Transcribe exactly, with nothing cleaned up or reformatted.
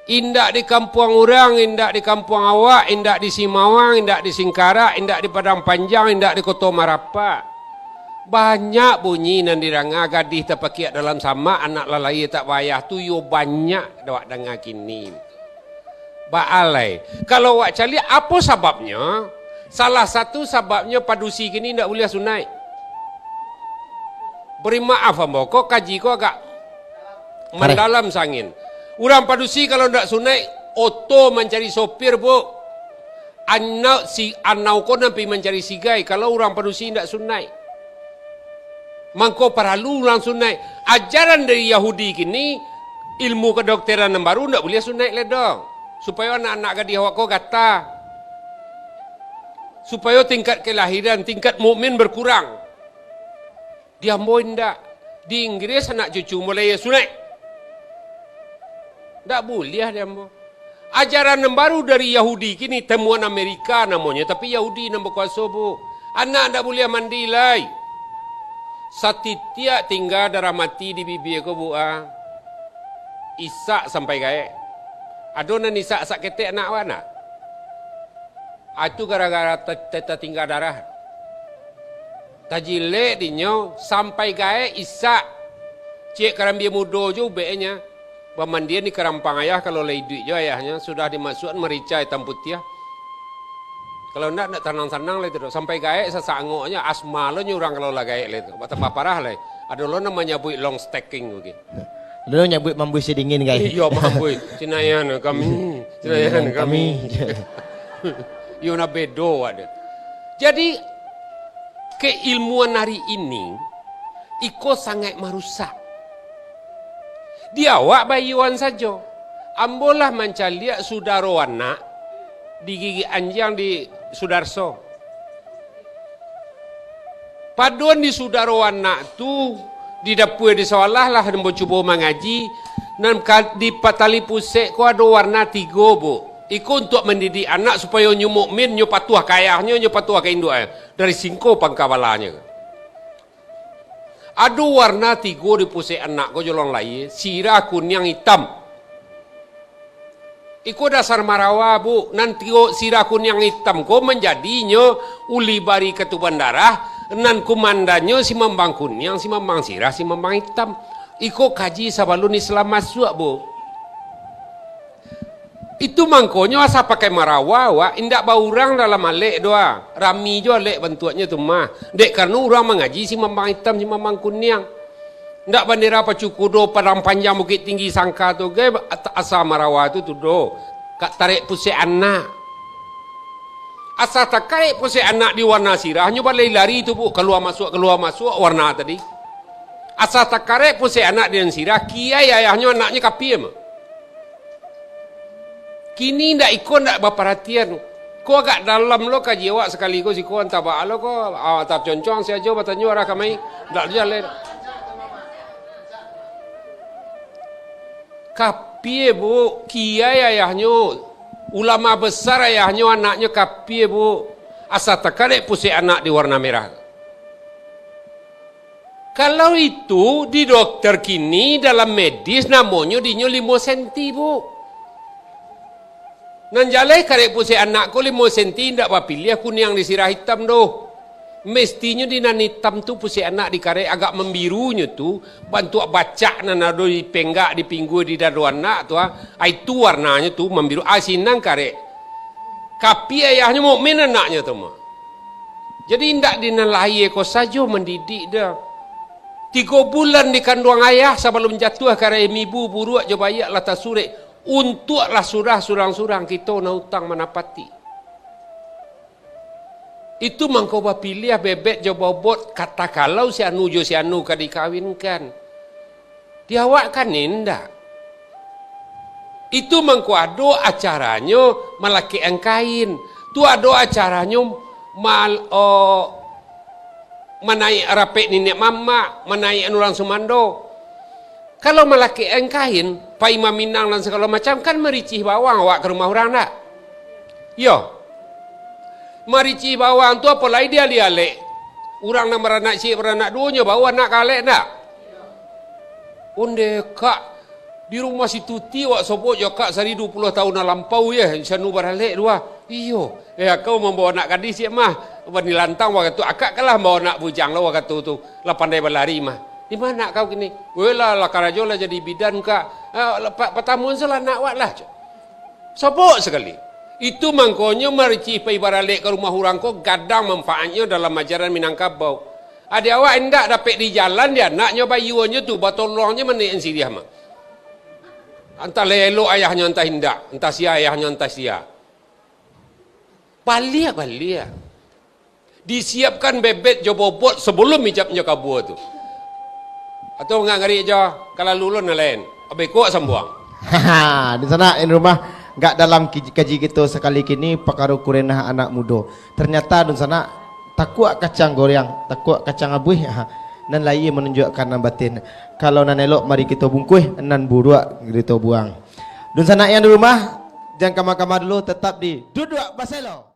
Indak di kampuang urang, indak di kampuang awak, indak di Simawang, indak di Singkarak, indak di Padang Panjang, indak di Koto Marapak. Banyak bunyi nan didanga, gadih tapakiak dalam samak, anak lah lahia tak baayah tu, yo banyak awak danga kini. Baalai. Kalau awak caliak, apo sababnyo? Salah satu sababnyo padusi kini indak buliah sunaik. Bari maaf ambo, ko kaji ko agak mandalam sangin. Urang padusi kalau ndak sunaik, oto mancari sopir, Bu. Anau si, anau ko nan pi mancari sigai, kalau urang padusi ndak sunaik. Mangko paralu urang sunaik. Ajaran dari Yahudi kini, ilmu kedokteran nan baru ndak buliah sunaik lai doh. Supayo anak-anak gadih awak ko gata. Supayo tingkat kelahiran, tingkat mukmin berkurang. Di ambo indak. Di Inggris anak cucu mulai sunaik. Ndak buliah di ambo. Ajaran nan baru dari Yahudi kini, temuan Amerika namonyo, tapi Yahudi nan bakuaso, Bu. Anak ndak buliah mandi lai. Satitiak tingga darah mati di bibia ko, Bu, ah. Isak sampai gaek. Ado nan isak sak ketek anak awak ndak? Ah, tu gara-gara ta-, ta-, tatingga darah. Tajilek dinyo sampai gaek isak. Ciek karambia mudo jo ubeknyo. Bamandian di karampang ayah, kalau lah iduik jo ayahnyo, sudah dimasuakan marica itam putiah. Kalau ndak, ndak tanang-tanang lai tu doh. Sampai gaek sasak angoknyo, asma lo nyo urang kalau lah gaek lai tu. Batambah parah lai. Ado lo nan manyabuik long stacking tu, Ki. Dulu nyabuik mambuih sidingin, kai. Iyo, mambuih. Sinayan kami. Sinayan kami. Iyo, nah bedo awak tu. Jadi, keilmuan hari ini, iko sangaik marusak. Di awak bayuan sajo. Ambo lah mancaliak sudaro anak digigik anjiang di Sudarso. Paduan di sudaro anak tu, di dapua di sawalah lah ambo cubo mangaji, nan ka, di patali pusek ko ado warna tigo, Bu. Iko untuak mandidik anak supayo nyo mukmin, nyo patuah ka ayahnyo, nyo patuah ka induaknyo. Dari singko pangka balanyo. Ado warna tigo di pusek anak ko jolong lahia, sirah, kuniang, itam. Iko dasar marawa, Bu. Nan tigo sirah kuniang itam ko manjadinyo uli bari katuban darah, nan kumandannyo si mambang kuniang, si mambang sirah, si mambang itam. Iko kaji sabalun Islam masuak, Bu. Itu mangkonyo asa pakai marawa, wak, indak baurang dalam alek doa. Rami jo alek bantuaknyo tu mah. Dek karano urang mangaji si mambang itam, si mambang kuniang. Ndak bandera pacu kudo, padang panjang, bukik tinggi, sangka tu gai, at-, asa marawa tu, tu do. Ka tarek pusek anak. Asa takarek pusek anak di warna sirahnyo balari-lari tu, Bu. Kalua masuak, kalua masuak warna tadi. Asa takarek pusek anak di nan sirah, kiai ayahnyo anaknyo kapia mah. Kini ndak iko ndak baparatian. Ko agak dalam lo kaji awak sakali ko siko, antah baa lo ko, ah, taconcong sajo batanyo arah kamai. Ndak jaleh. Kapia, Bu, kiai ayahnyo, ulama besar ayahnyo, anaknyo kapia, Bu. Asa takarek pusek anak di warna merah. Kalau itu, di dokter kini, dalam medis, namonyo dinyo limo senti, Bu. Nan jaleh karek pusek anak ko limo senti, indak bapiliah kuniang di sirah itam doh. Mestinyo di nan itam tu pusek anak dikarek agak mambirunyo tu, bantuak bacak nan ado di penggak, di pinggua, di dado anak tu, ah. Ah, itu warnanyo tu mambiru, ah, sinan karek. Kapia ayahnyo mukmin anaknyo tu mah. Jadi, indak di nan lahia ko sajo mandidik doh. Tigo bulan di kanduang ayah sabalum jatuah ka rahim ibu, buruak jo baiak lah tasurek, untuak lah surah surang-surang kito nan utang manapati. Itu mangko bapiliah bebet jo bobot, kata kalau si anu jo si anu ka dikawinkan. Di awak kan indak. Itu mangko ado acaranyo malakekan kain. Tu ado acaranyo mal-, o, manaik rapek niniak mamak, manaik anu urang sumando. Kalau malakekan kain, pai maminang nan sagalo macam, kan maricih bawang awak ka rumah urang, ndak? Iyo. Maricih bawang tu apo lai di alek-alek. Urang nan baranak ciek, baranak duo, nyo bao anak ka alek, ndak? Onde kak, Di rumah si Tuti awak sobok jo akak sari duo puluah taun nan lampau, yeh, sanu baralek tu ah. Iyo, eh, akau mambawa anak gadih ciek mah. Bani lantang wakatu akak kalah mambawa anak bujang lo wakatu tu. Lah pandai balari mah. Di ma anak kau kini? Weh lah, lah karajo lah jadi bidan, Kak. Ah, lah, pa-, patamuan se lah anak awak lah. Sobok sakali. Itu mangkonyo maricih pai baralek ka rumah urang ko gadang manfaatnyo dalam ajaran Minangkabau. Adi awak indak dapek di jalan di anaknyo bayuanyo tu, batolongnyo manekan siriah mah. Antah lah elok ayahnyo, antah indak, antah sia ayahnyo, antah sia. Baliak, baliak. Disiapkan bebet jo bobot sabalum ijab nyo kabua tu. Atau ngak ngarik jo, kalalu lo nan lain. Abih kok sambuang. Haha, dunsanak di rumah, gak dalam ki-, kaji kito sakali kini, pakaro kurenah anak mudo. Ternyata dunsanak, takuak kacang goreang, takuak kacang abuih, ha, nan lahia manunjuakkan nan batin. Kalau nan elok mari kito bungkuih, nan buruak kito buang. Dunsanak yang di rumah, jan kama-kama dulu, tetap di Duduak Baselo.